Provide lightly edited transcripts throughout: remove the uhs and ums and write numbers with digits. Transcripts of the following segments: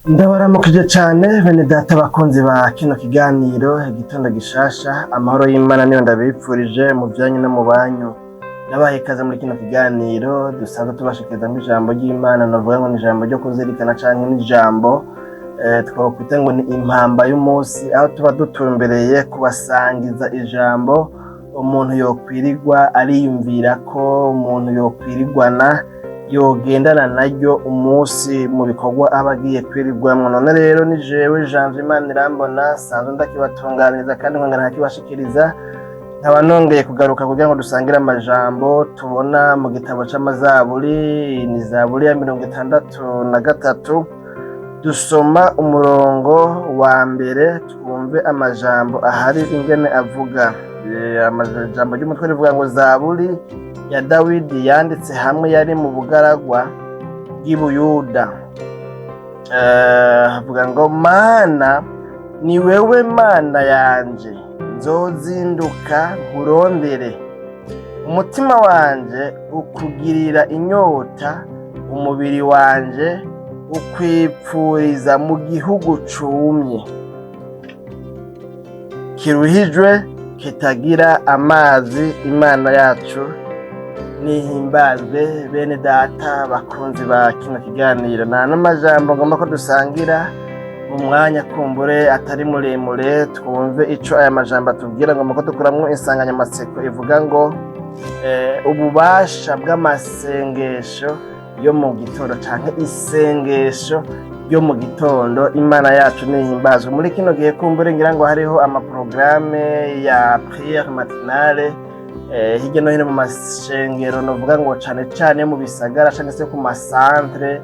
Ndabaramukije cane bene data bakunzi ba kino kiganiro Igitondo Gishasha. Amahoro y'Imana niyo ndabipfurije mu vyanyu no mu banyu. Nabahaye ikaze muri kino kiganiro dusanzwe tubashikirizamwo ijambo ry'Imana. Novuga ngo ni ijambo ryo kuzirikana canke n'ijambo twokwita ngo ni impamba y'umunsi, aho tuba dutumbereye kubasangiza ijambo umuntu yokwirirwa ariyumvira ko umuntu yokwirirwana yogendana naryo umunsi mu bikorwa aba agiye kwirirwamwo. None rero ni jewe Janvier Imanirambona, sanzwe ndakibatunganiriza kandi nkongera nkakibashikiriza, nkaba nongeye kugaruka kugira ngo dusangire amajambo tubona mu gitabo c'Amazaburi. Ni Zaburi ya 63, dusoma umurongo wa mbere, twumve amajambo ahari ingene avuga. Amajambo ry'umutwe rivuga ngo Zaburi ya Dawidi yanditse hamwe yari mu bugaragwa bw'i Buyuda. Havuga ngo: "Mana, ni wewe Mana yanje, nzozinduka nkurondere. Umutima wanje ukugirira inyota, umubiri wanje ukwipfuriza mu gihugu cumye kiruhijwe kitagira amazi." Imana yacu nihimbazwe. Bene data bakunzi ba kino kiganiro, nta n'amajambo ngomba ko dusangira mu mwanya kumbure atari muremure, twumve ico aya majambo atubwira. Ngomba ko dukuramwo insanganyamatsiko ivuga ngo ububasha bw'amasengesho yo mu gitondo canke isengesho ryo mu gitondo. Imana yacu nihimbazwe. Muri kino gihe kumbure ngira ngo hariho amaporogaramu ya prière matinale hirya no hino mu mashengero, novuga ngo cane cane mu bisagara canke se ku masantere,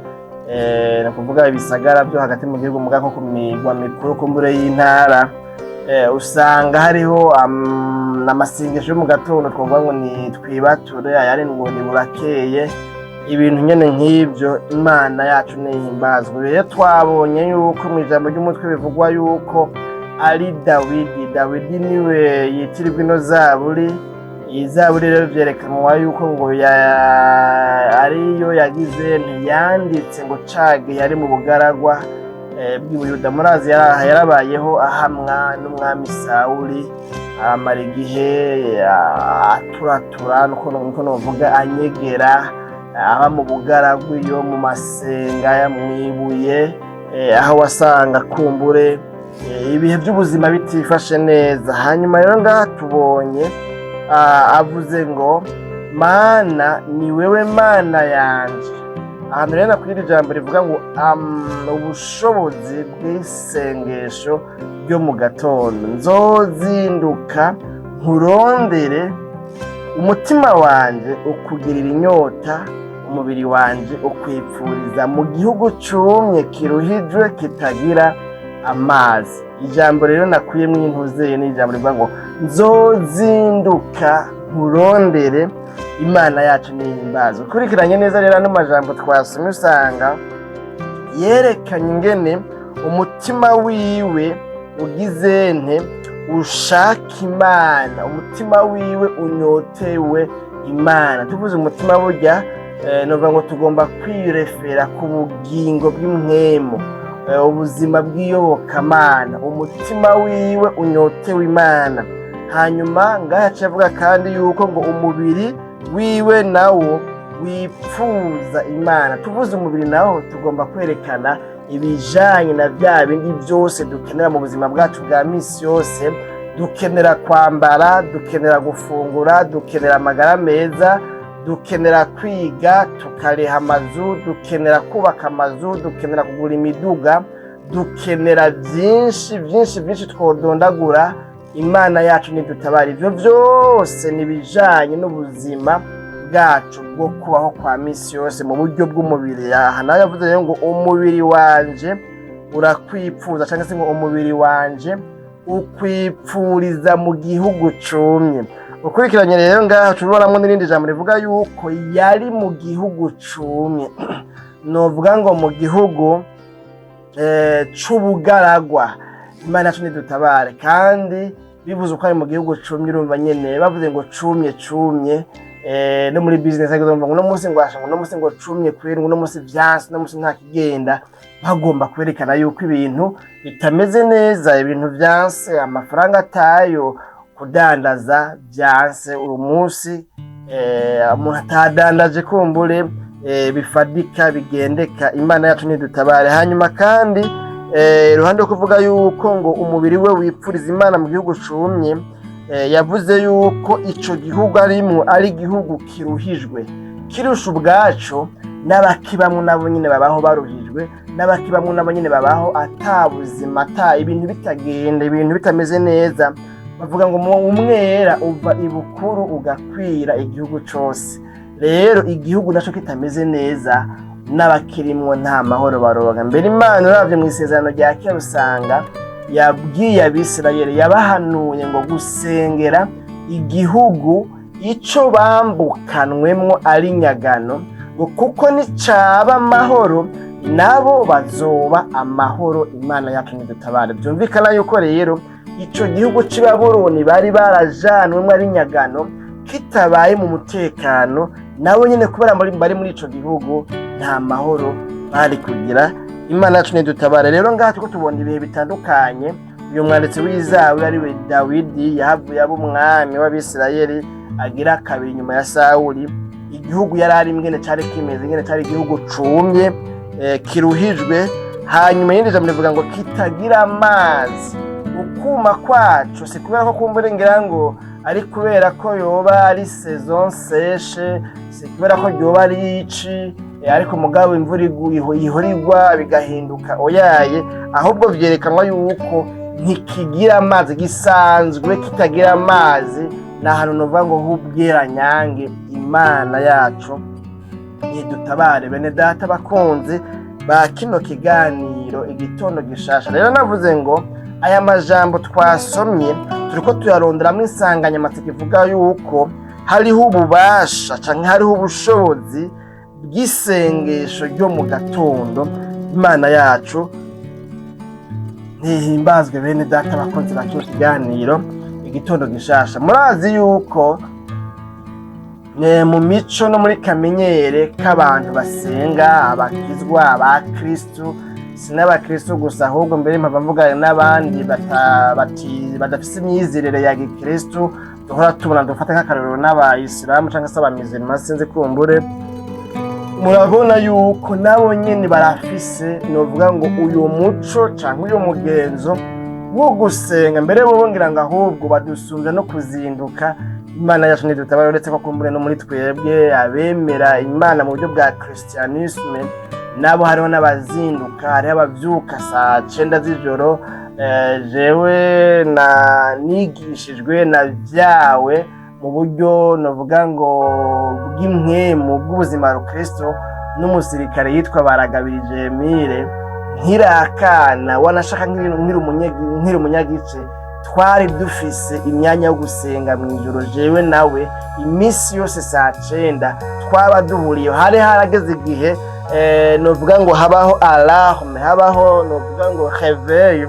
ni ukuvuga ibisagara byo hagati mu gihugu, muga nko ku migwa mikuru kumbure y'intara, usanga hariho amasengesho yo mu gatondo, twovuga ngo ni twibature, ayandi ngo ni burakeye, ibintu nyene nk'ivyo. Imana yacu nihimbazwe. Rero twabonye yuko mu ijambo ry'umutwe bivugwa yuko ari Dawidi. Dawidi niwe yitirirwa ino zaburi. Iyi zaburi rero vyerekanwa yuko ngo ariyo yagize ntiyanditse ngo cage yari mu bugaragwa bw'i Buyuda. Murazi yarabayeho ahamwa n'umwami Sawuli, amara igihe aturatura, nuko novuga, anyegera, aba mu bugaragwa iyo mu masenga mwibuye, aho wasanga kumbure ibihe by'ubuzima bitifashe neza. Hanyuma rero ngaha tubonye avuze ngo: "Mana, ni wewe Mana yanje." Ahantu rero nakwira ijambo rivuga ngo ubushobozi bw'isengesho ryo mu gatondo: "Nzozinduka nkurondere, umutima wanje ukugirira inyota, umubiri wanje ukwipfuriza mu gihugu cumye kiruhijwe kitagira amazi." Ijambo rero nakuyemwo intuzeye ni ijambo rivuga ngo "nzozinduka nkurondere". Imana yacu nihimbazwe. Ukurikiranye neza rero ano majambo twasomye, usanga yerekanye ingene umutima wiwe ugize nte, ushaka Imana, umutima wiwe unyotewe Imana. Tuvuze umutima burya, novuga ngo tugomba kwirefera ku bugingo bw'impwemu, ubuzima bw'iyobokamana, umutima wiwe unyotewe Imana. Hanyuma ngaha aca avuga kandi yuko ngo umubiri wiwe nawo wipfuza Imana. Tuvuze umubiri nawo, tugomba kwerekana ibijanye na bya bindi byose dukenera mu buzima bwacu bwa misi yose. Dukenera kwambara, dukenera gufungura, dukenera amagara meza, dukenera kwiga tukariha amazu, dukenera kubaka amazu, dukenera kugura imiduga, dukenera byinshi byinshi byinshi twodondagura. Imana yacu nidutabara. Ivyo vyose ni ibijanye n'ubuzima bwacu bwo kubaho kwa misi yose mu buryo bw'umubiri. Aha nawe yavuze rero ngo umubiri wanje urakwipfuza, cyangwa se ngo umubiri wanje ukwipfuriza mu gihugu cumye. Ukurikiranye rero ngaha tubonamo n'irindi jambo rivuga yuko yari mu gihugu cumye, novuga ngo mu gihugu c'ubugaragwa. Imana yacu nidutabare. Kandi bivuze uko ari mu gihugu cumye, urumva nyene bavuze ngo cumye cumye. No muri business ageze ngo uno munsi ngo asha, ngo uno munsi ngo cumye kwera, ngo uno munsi vyanse, uno munsi nta kigenda. Bagomba kwerekana yuko ibintu bitameze neza, ibintu vyanse, amafaranga atayo, kudandaza vyanse uyu munsi, umuntu atadandaje kumbure bifadika bigendeka. Imana yacu ntidutabare. Hanyuma kandi iruhande rwo kuvuga yuko ngo umubiri we wipfuriza Imana mu gihugu cumye, yavuze yuko ico gihugu arimwo ari igihugu kiruhijwe, kirusha ubwaco n'abakibamwo nabo nyine babaho baruhijwe, n'abakibamwo nabo nyine babaho ata buzima, ata ibintu bitagenda, ibintu bitameze neza. Bavuga ngo umwera uva ibukuru ugakwira igihugu cose. Rero igihugu naco kitameze neza, n'abakirimwo nta mahoro baronka. Mbere Imana, uravye mu isezerano rya kera, usanga yabwiye Abisirayeli, yabahanuye ngo gusengera igihugu ico bambukanwemwo ari nyagano, ngo kuko nicaba amahoro nabo bazoba amahoro. Imana yacu ntidutabare. Byumvikana yuko rero ico gihugu c'i Babuloni bari barajanwemwo ari nyagano kitabaye mu mutekano, nabo nyene kubera bari muri ico gihugu nta mahoro bari kugira. Imana yacu ntidutabare. Rero ngaha turiko tubona ibihe bitandukanye. Uyu mwanditsi w'izahabu ari we Dawidi yahavuye aba umwami w'Abisirayeli agira kabiri nyuma ya Sawuli. Igihugu yari ari ingene cari kimeze, ingene cari igihugu cumye, kiruhijwe. Hanyuma irindi jambo rivuga ngo kitagira amazi. Ukuma kwaco si kubera ko kumbura ngira ngo ari kubera ko yoba ari saison sèche, si kubera ko ryoba ari ici, ariko mugabo imvura ihora igwa bigahinduka, oyaye. Ahubwo vyerekanwa yuko ntikigira amazi, gisanzwe kitagira amazi. Ni ahantu novuga ngo h'ubweranyange. Imana yacu ntidutabare. Bene data bakunzi ba kino kiganiro Igitondo Gishasha, rero navuze ngo aya majambo twasomye turiko tuyaronderamwo insanganyamatsiko ivuga yuko hariho ububasha canke hariho ubushobozi bw'isengesho ryo mu gatondo. Imana yacu ntihimbazwe. Bene data bakunzi ba kino kiganiro Igitondo Gishasha, murazi yuko mu mico no muri kamenyere k'abantu basenga, abakizwa, abakristu, si n'abakristu gusa, ahubwo mbere mpava mvuga n'abandi badafise imyizerere ya gikristu duhora tubona, dufata nk'akarorero n'abayisilamu cyangwa se abamizirima, sinzi, kumbure murabona yuko nabo nyene barafise novuga ngo uyu muco canke uyu mugenzo wo gusenga. Mbere bo ngira ngo ahubwo badusumvya no kuzinduka. Imana yacu ntidutabara. Uretse ko kumbure no muri twebwe abemera Imana mu buryo bwa christianisme nabo hariho n'abazinduka, hariho abavyuka saa 9 z'ijoro. Jewe na nigishijwe na vyawe mu buryo novuga ngo bw'impwemu bw'ubuzima rukristo n'umusirikare yitwa Baragabirije Emile nkirakana, wanashaka nkiri umunyagice, twari dufise imyanya yo gusenga mu ijoro. Jewe nawe iminsi yose saa 9 twaba duhuriye. Hari harageze igihe novuga ngo habaho alarme, habaho novuga ngo réveil.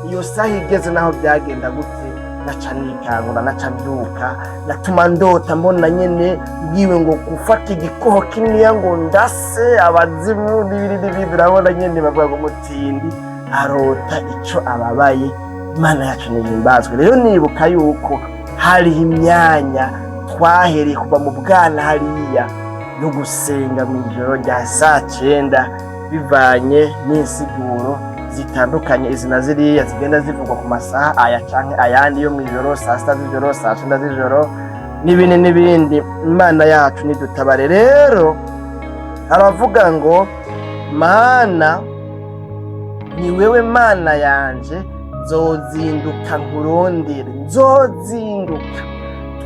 Iyo saha igeze, naho byagenda gute, naca nikangura, naca mbyuka. Natuma ndota mbona nyene mbwiwe ngo gufata igikoho kininiya ngo ndase abazimu n'ibindi n'ibindi. Urabona nyene bavuga ngo umutindi arota ico ababaye. Imana yacu ntihimbazwe. Rero nibuka yuko hariho imyanya twahereye kuva mu bwana hariya yo gusenga mu ijoro rya saa 9, bivanye n'insiguro zitandukanye izi na ziriya zigenda zivugwa ku masaha aya canke ayandi yo mu ijoro, saa 6 z'ijoro, saa 9 z'ijoro, n'ibindi n'ibindi. Imana yacu nidutabare. Rero aravuga ngo: "Mana, ni wewe Mana yanje, nzozinduka nkurondere, nzozinduka."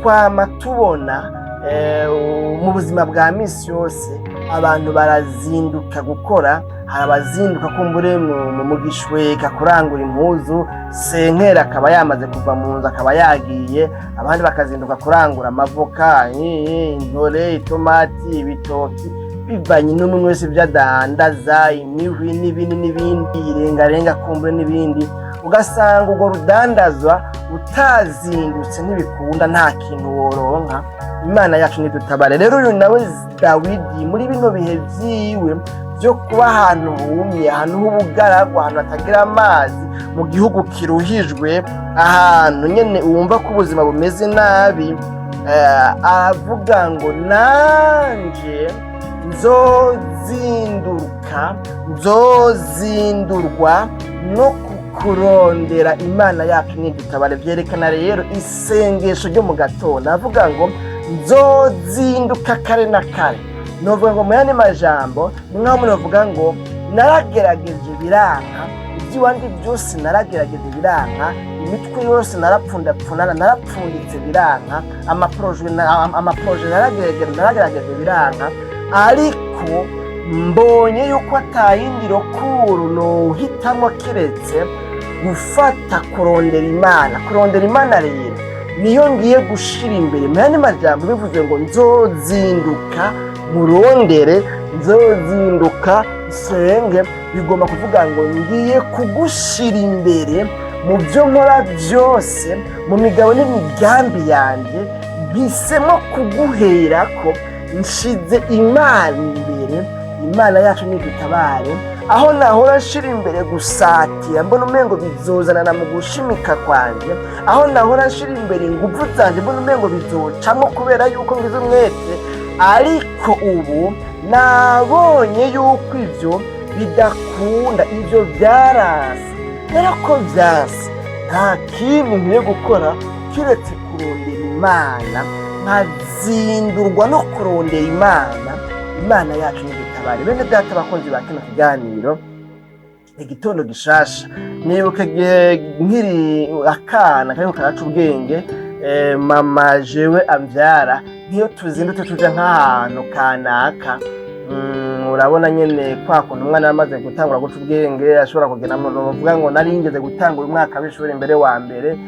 Twama tubona mu buzima bwa misi yose abantu barazinduka gukora. Hari abazinduka kumbure mu gishweka kurangura impuzu, senkera akaba yamaze kuva mu nzu akaba yagiye. Abandi bakazinduka kurangura amavoka, intore, itomati, ibitoki, bivanye n'umwe wese ibyo adandaza, imihwi n'ibindi n'ibindi, irengarenga kumbure n'ibindi. Ugasanga urwo rudandazwa Utazindutse ntibikunda, nta kintu woronka. Imana yacu nidutabare. Rero uyu nawe Dawidi, muri bino bihe vyiwe byo kuba ahantu humye, ahantu h'ubugaragwa, ahantu hatagira amazi, mu gihugu kiruhijwe, ahantu nyene wumva ko ubuzima bumeze nabi, aravuga ngo: "Nanje nzozinduka, nzozindurwa no kukurondera. Imana yacu nidutabare." Vyerekana rero isengesho ryo mu gatondo. Avuga ngo: "Nzozinduka kare na kare." Novuga ngo mu yandi majambo ni nk'aho umuntu bavuga ngo: "Naragerageje biranka, iby'iwandi byose naragerageje biranka, imitwe yose narapfundapfunana, narapfunditse biranka, amaprojets naragerageje biranka, ariko mbonye yuko atayindi recours nohitamwo kiretse gufata kurondera Imana. Kurondera Imana rero niyo ngiye gushira imbere." Mu yandi majambo bivuze ngo: "Nzozinduka murondere, nzozinduka nsenge." Bigomba kuvuga ngo: "Ngiye kugushira imbere mu byo nkora byose, mu migabo n'imigambi yanjye, mpisemo kuguherako, nshize Imana imbere." Imana yacu nidutabare. Aho nahora nshira imbere gusatira, mbona umengo bizozanana mu gushimika kwanje, aho nahora nshira imbere ingufu zanje, mbona umengo bizocamwo kubera yuko ngize umwete, ariko ubu nabonye yuko ivyo bidakunda, ivyo byaranse. Rero ko byanse, nta kindi nkwiye gukora kiretse kurondera Imana, nkazindurwa no kurondera Imana. Imana yacu nidutabare. Bene data, bakunzi ba kino kiganiro Igitondo Gishasha, nibuka igihe nkiri akana kariko karaca ubwenge, mama jewe amvyara, nk'iyo tuzindutse tuja nk'ahantu kanaka, urabona nyene kwa kuntu umwana yamaze gutangura guca ubwenge ashobora kugenda, bavuga ngo nari ngeze gutangura umwaka w'ishuri mbere wa mbere,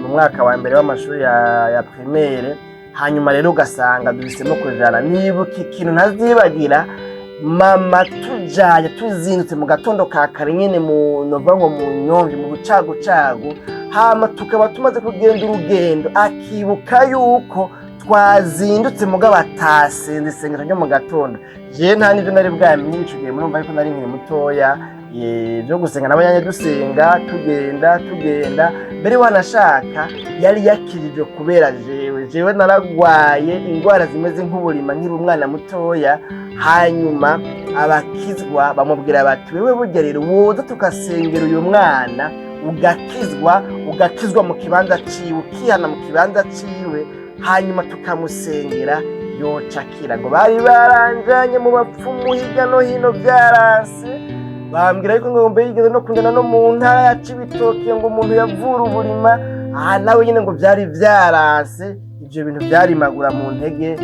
mu mwaka wa mbere w'amashuri ya primaire. Hanyuma rero ugasanga duhisemo kujana. Nibuka ikintu ntazibagira: mama tujanye tuzindutse mu gatondo ka kare nyene, mu nova ngo mu nyomvyi, mu bucagucagu, hama tukaba tumaze kugenda urugendo, akibuka yuko twazindutse mugabo atasenze isengesho ryo mu gatondo. Jewe nta n'ivyo nari bwamenye ico gihe, murumva yuko nari nkiri mutoya byo gusenga. Nabo dusenga, tugenda tugenda. Mbere wanashaka yari yakirijwe kubera jewe. Jewe naragwaye ingwara zimeze nk'uburima nkiri umwana mutoya. Hanyuma abakizwa bamubwira bati: "Wewe burya rero woza tugasengera uyu mwana, ugakizwa, ugakizwa mu kibanza ciwe, ukihana mu kibanza ciwe, hanyuma tukamusengera yocakira." Ngo bari baranjanye mu bapfumu hirya no hino, byaranse. Bambwira yuko ngo mbe yigeze no kundana no mu ntara ya Cibitoke, ngo umuntu yavura uburima aha nawe nyine, ngo byari byaranse. Ivyo bintu byarimagura mu ntege,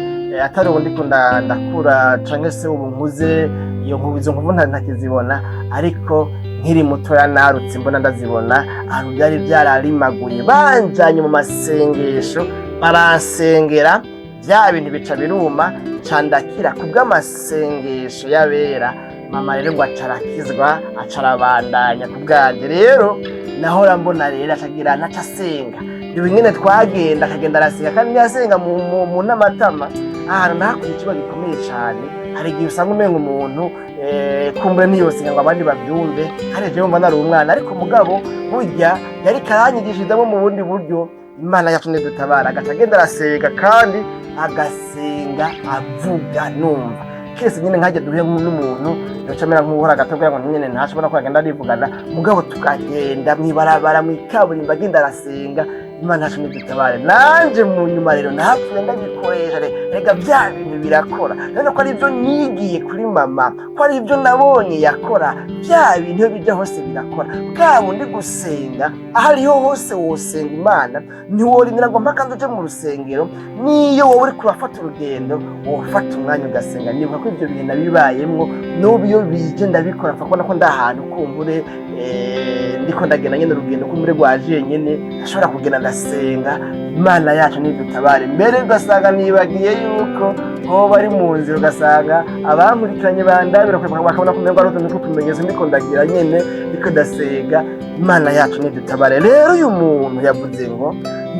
atari ubu ndiko ndakura canke se ubu nkuze, iyo nkubu, izo nkubu ntakizibona, ariko nkiri mutoya narutse mbona ndazibona ahantu byari byararimaguye. Banjanye mu masengesho, baransengera, bya bintu bica biruma, candakira kubw'amasengesho y'abera. Mama rero ngo acarakizwa, acarabandanya ku bwanje. Rero nahora mbona rero acagira ntaca asenga ibi nyene, twagenda akagenda arasenga, kandi ntiyasenga mu ntamatama. Ahantu nahakuye ikibazo gikomeye cane. Hari igihe usanga umenga umuntu, kumbure ntiyosenga ngo abandi bavyumve, kandi jewe mba nari umwana, ariko mugabo burya yariko aranyigishirizamwo mu bundi buryo. Imana yacu nidutabara. Agaca agenda arasenga, kandi agasenga avuga numva kese nyine nkajya duhuye n'umuntu yoca amera nk'uhora gato kugira ngo nyine ntashobora ko agenda arivugana, mugabo tukagenda mw'ibarabara, mw'ikaburimbo, agenda arasenga. Imana yacu nidutabare. Nanje mu nyuma rero napfuye ndabikoresha. Rega bya bintu birakora rero, ko ari ibyo nigiye kuri mama, ko ari ibyo nabonye yakora. Bya bintu iyo bijya hose birakora. Bwa bundi gusenga, aho ariho hose wosenga Imana, ntiworindira ngo mpaka uje mu rusengero. Niyo wowe uri kurafata urugendo, wofata umwanya ugasenga. Nibuka ko ibyo bintu nabibayemwo, n'ubu iyo bije ndabikora. Mfa kubona ko ndi ahantu kumbure, ndiko ndagenda nyene urugendo kumbure rwa jenyene, ndashobora kugenda ndasenga. Imana yacu nidutabare. Mbere ugasanga nibagiye yuko hoba ari mu nzira, ugasanga abankurikiranye bandabira bakabona ko umengo ari utuntu tw'utumenyetso ndiko ndagira nyene, ndiko. Ndiko ndasenga. Imana yacu nidutabare. Rero uyu muntu yavuze ngo: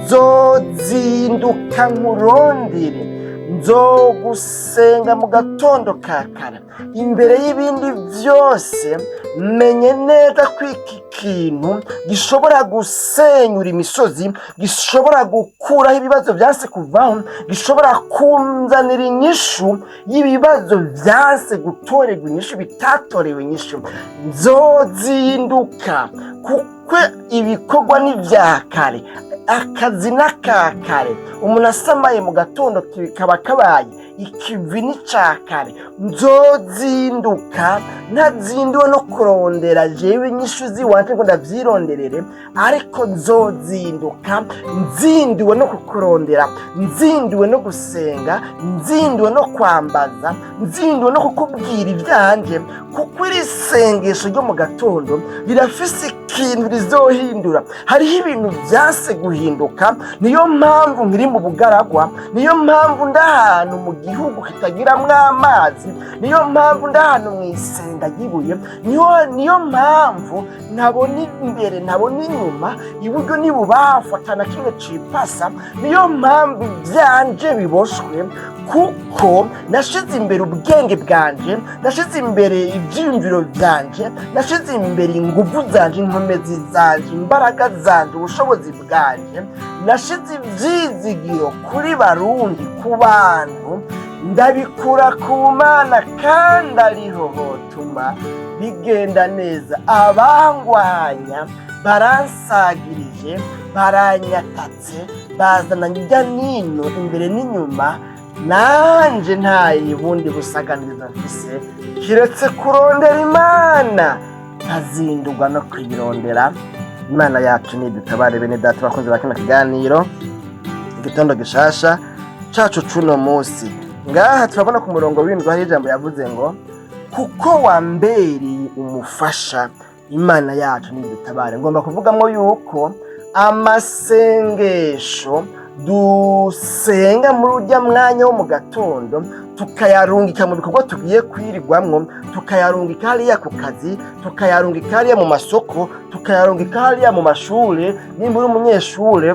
"Nzozinduka nkurondere, nzogusenga mu gatondo ka kare." Imbere y'ibindi byose, menye neza ko iki kintu gishobora gusenyura imisozi, gishobora gukuraho ibibazo byanse kuvaho, gishobora kunzanira inyishu y'ibibazo byanse gutorerwa inyishu, bitatorewe inyishu. Nzozinduka kuko ibikorwa ni vya kare, akazi n'aka kare. Umuntu asamaye mu gatondo kaba kabaye ikivi ni ca kare. Nzozinduka ntazinduwe no kurondera jewe inyishu ziwanje ngo ndavyironderere, ariko nzozinduka nzinduwe no kukurondera, nzinduwe no gusenga, nzinduwe no kwambaza, nzinduwe no kukubwira ivyanje, kuko iri sengesho ryo mu gatondo rirafise ikintu rizohindura. Hariho ibintu vyanse guhinduka, niyo mpamvu nkiri mu bugaragwa, niyo mpamvu ndi ahantu mu gihugu kitagiramwo amazi, niyo mpamvu ndi ahantu mu isenga ry'ibuye, niyo mpamvu ntabona imbere, ntabona inyuma, iburyo n'ibubafu atana kimwe cipasa. Niyo mpamvu ivyanje biboshwe, kuko nashize imbere ubwenge bwanje, nashize imbere ivyiyumviro vyanje, nashize imbere inguvu zanje, inkomezi zanje, imbaraga zanje, ubushobozi bwanje. Nashize ivyizigiro kuri barundi, ku bantu, ndabikura ku Mana, kandi ariho hotuma bigenda neza. Abangwanya baransagirije, baranyatatse, bazana njya nino, imbere n'inyuma. Nanje nta bundi busaganirizo mfise kiretse kurondera Imana, nkazindurwa no kuyirondera. Imana yacu nidutabare. Bene data bakozi ba kino kiganiro, Igitondo Gishasha cacu cuno musi, ngaha turabona ku murongo w'indwi hari ijambo yavuze ngo: "Kuko wambereye umufasha." Imana yacu nidutabare. Ngomba kuvugamwo yuko amasengesho dusenga muri urya mwanya wo mu gatondo, tukayarungika mu bikorwa tugiye kwirirwamwo, tukayarungika hariya ku kazi, tukayarungika hariya mu masoko, tukayarungika hariya mu mashure nimba uri umunyeshure,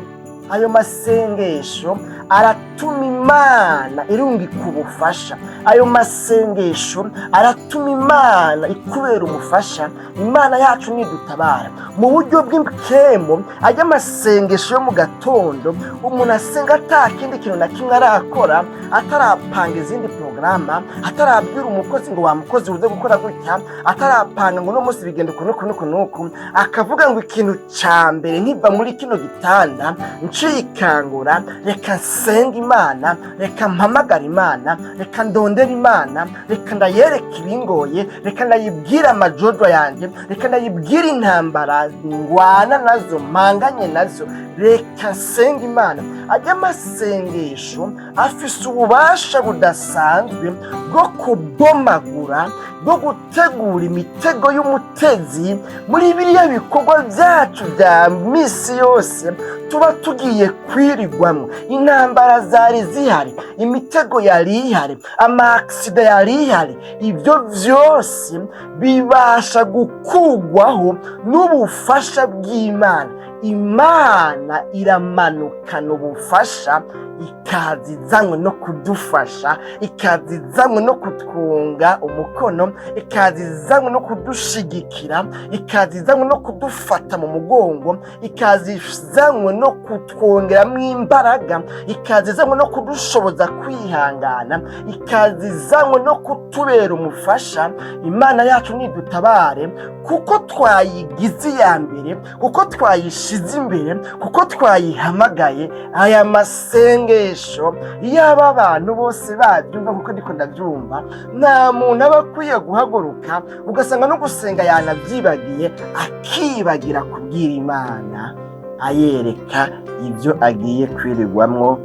ayo masengesho aratuma Imana irungika ubufasha. Ayo masengesho aratuma Imana ikubera umufasha. Imana yacu nidutabara mu buryo bw'impwemu. Ajya amasengesho yo mu gatondo, umuntu asenga ata kindi kintu na kimwe arakora, atarapanga izindi porogaramu, atarabwira umukozi ngo: "Wa mukozi, uze gukora gutya," atarapanga ngo uno munsi bigenda uku n'uku n'uku n'uku, akavuga ngo: "Ikintu ca mbere nkiva muri kino gitanda ncikangura, reka nsenga Imana, reka mpamagara Imana, reka ndondere Imana, reka ndayereke ibingoye, reka ndayibwire amajodwa yanjye, reka ndayibwire intambara ngwana nazo, mpanganye nazo, reka nsenga Imana." Ajya amasengesho afise ububasha budasanzwe bwo kubomagura, bwo gutegura imitego y'umutezi muri biriya bikorwa byacu bya misi yose tuba tugiye kwirigwamo. Intambara zari zihari, imitego yari ihari, ama accident yari ihari, ibyo byose bibasha gukugwaho n'ubufasha bw'Imana. Imana iramanukana ubufasha, ikaza izanywe no kudufasha, ikaza izanywe no kutwunga umukono, ikaza izanywe no kudushigikira, ikaza izanywe no kudufata mu mugongo, ikaza izanywe no kutwongeramo imbaraga, ikaza izanywe no kudushoboza kwihangana, ikaza izanywe no kutubera umufasha. Imana yacu nidutabare, kuko twayigize iya mbere, kuko twayishize imbere, kuko twayihamagaye. Aya masengesho, iyaba abantu bose babyumva kuko ndiko ndabyumva, nta muntu aba akwiye guhaguruka ugasanga no gusenga yanabyibagiye, akibagira kubwira Imana, ayereka ibyo agiye kwirirwamwo.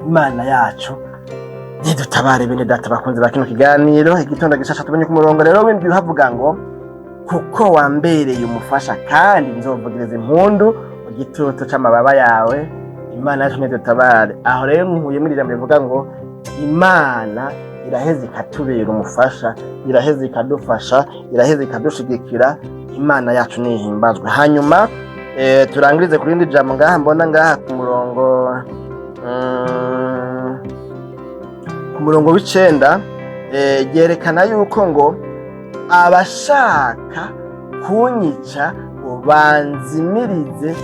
Imana yacu nidutabare. Bene data bakunze ba kino kiganiro, Igitondo Gishasha, tubonye ku murongo rero w'indwi havuga ngo: "Kuko wambereye umufasha, kandi nzovugiriza impundu mu gitutu c'amababa yawe." Imana yacu nidutabare. Aho rero nkuye muri ijambo rivuga ngo Imana Iraheza ikatubera umufasha, iraheza ikadufasha, iraheza ikadushigikira. Imana yacu nihimbazwe. Hanyuma turangirize ku rindi jambo ngaha mbona ngaha ku murongo w'icenda, yerekana yuko ngo abashaka kunyica ngo banzimirize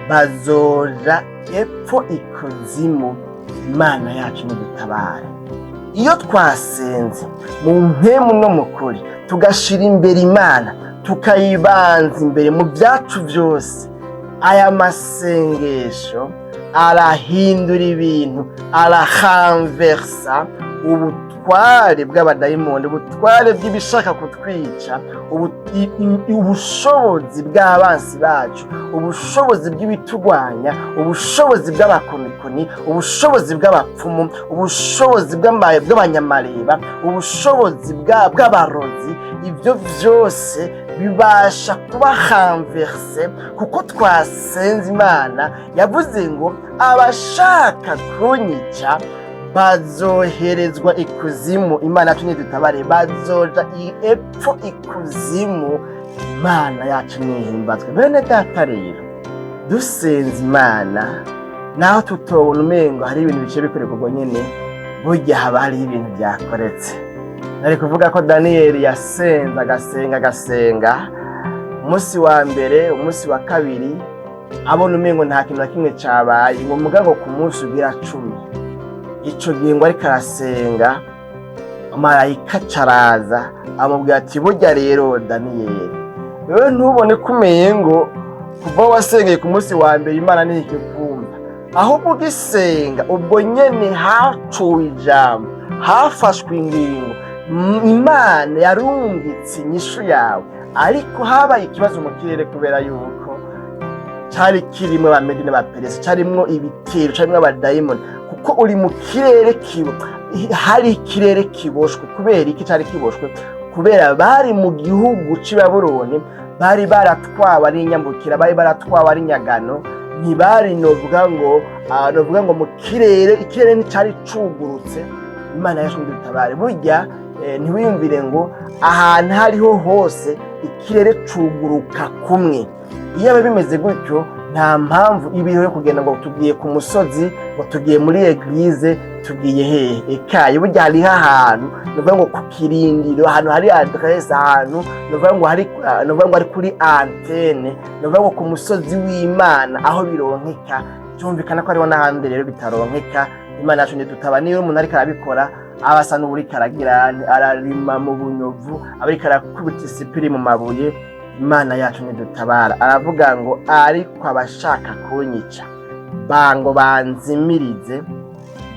bazoja epfo ikuzimu. Imana yacu nidutabare. Iyo twasenze mu mpemu no mu kuri, tugashira imbere Imana, tukayibanza imbere mu byacu byose, aya masengesho arahindura ibintu, arahanversa ubutware bw'abadayimoni, ubutware bw'ibishaka kutwica, ubushobozi bw'abansi bacu, ubushobozi bw'ibitugwanya, ubushobozi bw'abakonikoni, ubushobozi bw'abapfumu, ubushobozi bw'abanyamareba, ubushobozi bw'abarozi. Ibyo byose bibasha kuba renversé kuko twasenze Imana. Yavuze ngo abashaka kunyica bazoherezwa ikuzimu. Imana yacu nidutabare. Bazoja epfo ikuzimu. Imana yacu nihimbazwe. Bene data, rero dusenze Imana, naho tutobona umengo hari ibintu bice bikorerwa ubwo nyene, burya haba hariho ibintu byakoretse. Nari kuvuga ko Daniyeli yasenze, agasenga, agasenga, umunsi wa mbere, umunsi wa kabiri, abona umengo nta kintu na kimwe cabaye, ngo mugabo ku munsi ugira 10, ico gihe ngo ariko arasenga, marayika caraza amubwira ati: "Burya rero Daniyeli, wewe ntubone ko umengo kuva wasengeye ku munsi wa mbere Imana ntikikumva, ahubwo ugisenga ubwo nyene hacuwe ijambo, hafashwe ingingo, Imana yarungitse inyishu yawe, ariko habaye ikibazo mu kirere kubera yuko cari kirimwo Abamedi n'Abaperesi, carimwo ibitero, carimwo abadayimoni, kuko uri mu kirere kibo hari ikirere kiboshwe." Kubera iki cari kiboshwe? Kubera bari mu gihugu c'i Babuloni, bari baratwawe ari inyambukira, bari baratwawe ari inyagano. Ntibari novuga ngo mu kirere, ikirere nticari cugurutse. Imana yacu ntidutabare. Burya ntiwiyumvire ngo ahantu hariho hose ikirere cuguruka kumwe. Iyo aba bimeze gutyo, nta mpamvu ibiho yo kugenda ngo tugiye ku musozi, ngo tugiye muri église, tugiye hehe. Ekaye, burya hariho ahantu novuga ngo ku kirindiro, ahantu hari adresse, ahantu novuga ngo hari kuri antenne, novuga ngo ku musozi w'Imana aho bironkeka. Byumvikana ko hariho n'ahandi rero bitaronkeka. Imana yacu ntidutaba. Niyo umuntu ariko arabikora, aba asa n'uwuriko aragira ararima mu bunyovu, aba ariko arakubita isipiri mu mabuye. Imana yacu ntidutabara. Aravuga ngo ariko abashaka kunyica bango banzimirize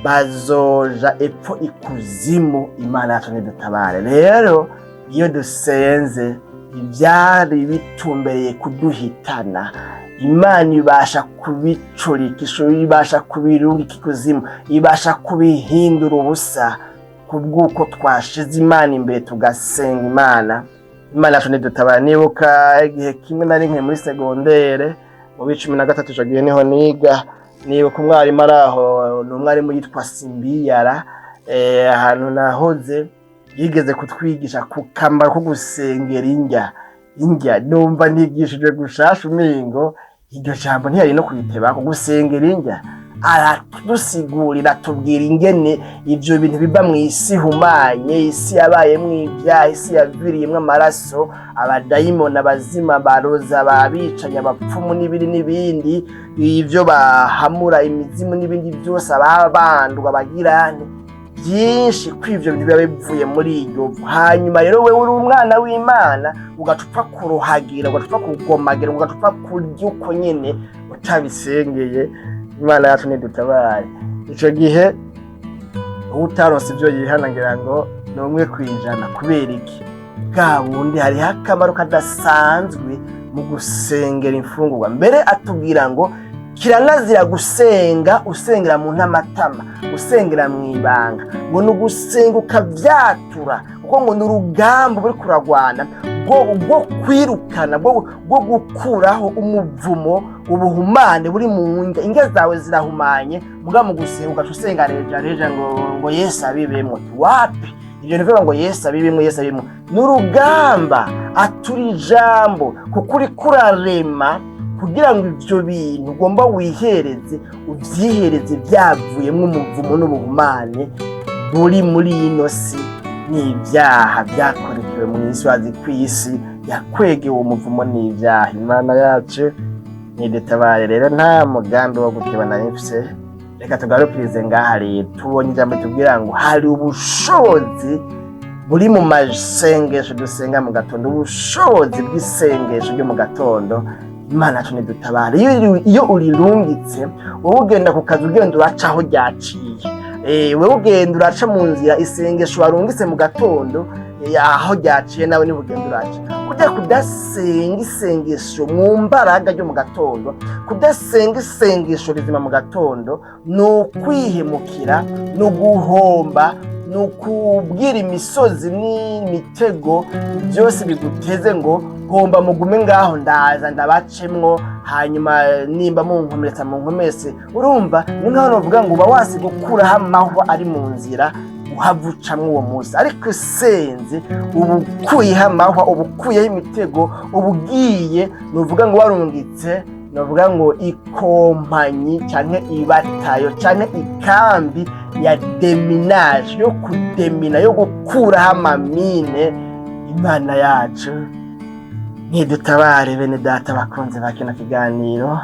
bazoja epfo ikuzimu. Imana yacu ntidutabare. Rero iyo dusenze, ibyari bitumbereye kuduhitana, Imana ibasha kubicurika, ibasha kubirungika ikuzimu, ibasha kubihindura ubusa kubw'uko twashize Imana imbere, tugasenga Imana. Imana yacu ntidutabara. Nibuka igihe kimwe nari nkiri muri secondaire mu 13, ico gihe niho niga. Nibuka umwarimu ari aho, ni umwarimu yitwa Simbiyara, ahantu nahoze, yigeze kutwigisha ku kamaro ko gusengera indya. Indya numva nigishije gushasha, umengo iryo jambo ntiyari no kuyitebako. Gusengera indya, aradusigurira, tubwira ingene ivyo bintu biva mu isi ihumanye, isi yabayemwo ibyaha, isi yaviriyemwo amaraso, abadayimoni, abazima, baroza, ababicanyi, abapfumu n'ibindi n'ibindi, ivyo bahamura, imizimu n'ibindi byose, ababandwa, abagirane byinshi, ko ivyo bintu biba bivuye muri iryo vu. Hanyuma rero wewe uri umwana w'Imana, ugaca upfa kuruhagira, ugaca upfa kugomagira, ugaca upfa kurya uko nyene utabisengeye. Imana yacu ntidutabare. Ico gihe utaronse ivyo yihana ngira ngo ni 1%. Kubera iki? Bwa bundi hariho akamaro kadasanzwe mu gusengera imfungurwa. Mbere atubwira ngo kiranazira gusenga usengera mu ntamatama, usengera mu ibanga, ngo ni ugusenga ukavyatura, kuko ngo ni urugamba uri kuragwana. bwo kwirukana, bwo gukuraho umuvumo, ubuhumane buri mu ndya. Indya zawe zirahumanye, muga mu gusenga ugaca usenga reja reja ngo Yesu abibemwo. Wapi, ibyo ni ngo Yesu abibemwo, Yesu abibemwo ni urugamba. Atura ijambo kuko uriko urarema kugira ngo ivyo bintu ugomba wihereze uvyihereze byavuyemwo umuvumo n'ubuhumane buri muri ino si n'ibyaha byakorekewe mu isi. Wazi ku isi yakwegewe umuvumo n'ibyaha. Imana yacu ntidutabare. Rero nta mugambi wo guteba nari mfise, reka tugarukirize ngaha. Rero tubonye ijambo tubwira ngo hari ubushobozi buri mu masengesho dusenga mu gatondo, ubushobozi bw'isengesho ryo mu gatondo. Imana yacu ntidutabare. Iyo urirungitse, wowe ugenda ku kazi, ugenda uraca aho ryaciye. Wewe ugenda uraca mu nzira isengesho warungitse mu gatondo, aho ryaciye nawe niho ugenda uraca. Ujya kudasenga isengesho mu mbaraga ryo mu gatondo, kudasenga isengesho rizima mu gatondo, ni ukwihemukira, ni uguhomba, ni ukubwira imisozi n'imitego byose biguteze ngo homba, mugume ngaho, ndaza ndabacemwo, hanyuma nimba munkomeretsa munkomese. Urumva ni nkaho novuga ngo uba wasi gukuraho amahwa ari mu nzira uhava ucamwo uwo munsi. Ariko usenze, uba ukuyeho amahwa, uba ukuyeho imitego, uba ugiye, nuvuga ngo warungitse, nuvuga ngo ikompanyi canke ibatayo canke ikambi ya déminage, yo kudemina, yo gukuraho amamine. Imana yacu ntidutabare. Bene data bakunze ba kino kiganiro,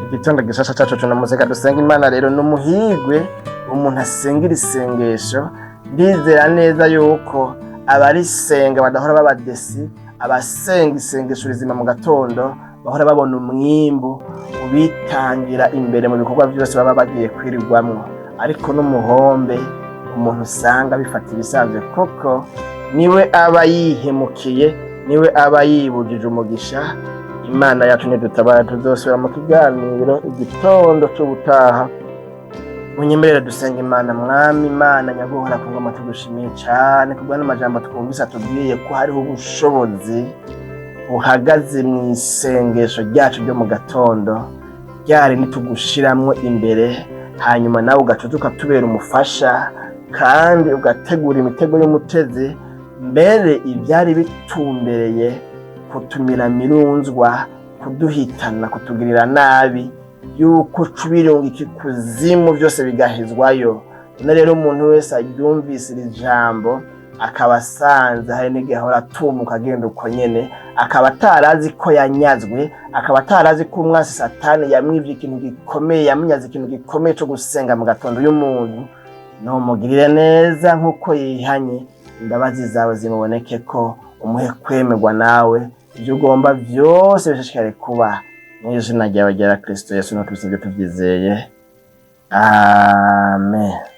igitondo gishasha cacu cuno muzika dusenga Imana. Rero n'umuhigwe umuntu asengera isengesho. Ndizera neza yuko abarisenga badahora baba déçus. Abasenga isengesho rizima mu gatondo bahora babona umwimbu ubitangira imbere mu bikorwa byose baba bagiye kwirirwamwo. Ariko n'umuhombe umuntu usanga bifata ibisanzwe, kuko niwe aba yihemukiye, niwe aba yibujije umugisha. Imana yacu ntidutabara. Tuzosubira mu kiganiro igitondo c'ubutaha. Munyemerere dusenga Imana. Mwami Imana nyaguhora ku ngoma, tugushimiye cane kubwa n'amajambo twumvise atubwiye ko hariho ubushobozi buhagaze mu isengesho ryacu ryo mu gatondo, ryari nitugushiramwo imbere, hanyuma nawe ugaca ukatubera umufasha kandi ugategura imitego y'umutezi, mbere ibyari bitumbereye kutumira mirunzwa, kuduhitana, kutugirira nabi, yuko cubirungika ikuzimu byose bigahezwayo. None rero umuntu wese aryumvise iri jambo, akaba asanze hari n'igihe ahora atumuka agenda uko nyene, akaba atarazi ko yanyazwe, akaba atarazi ko umwasi Satani yamwivye ikintu gikomeye, yamunyaze ikintu gikomeye co gusenga mu gatondo, y'umuntu numugirire neza nk'uko yihanye, imbabazi zawe zimuboneke, ko umuhe kwemerwa nawe, ibyo ugomba byose bishishikare kuba. Mu izina ryawe rya Kristo Yesu no tubisabye tubyizeye, amen.